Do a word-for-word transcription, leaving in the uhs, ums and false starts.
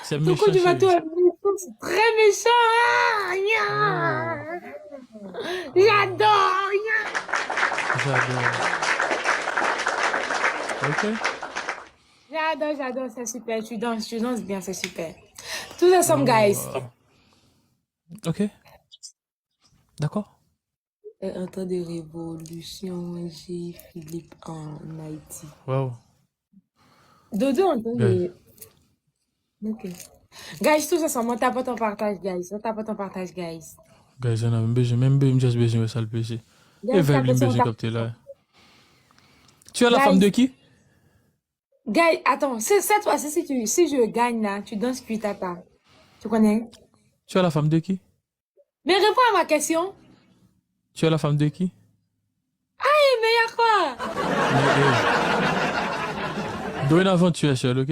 C'est méchant, chérie. Très méchant. Ah, nya. J'adore. Nya. J'adore. Ok. J'adore, j'adore, c'est super. Tu danses, tu danses bien, c'est super. Tous ensemble, guys. Ok. D'accord. Euh, en temps de révolution, j'ai Philippe en Haïti. Wow. Dodo, antann. Ok. Guys, tous ensemble, on tapote, on partage, guys. On tapote, on partage, guys. Guys, ann, m bezwen, menm m just bezwen wè sa l peze. E vibe li m bezwen kapte la. Tu as la femme de qui? Guys, attends, c'est cette fois-ci, si tu, si je gagne là, tu danses cuitata. Tu connais? Tu as la femme de qui? Mais réponds à ma question. Tu as la femme de qui? Aïe, mais y a quoi? Dorénavant, tu es seul, ok?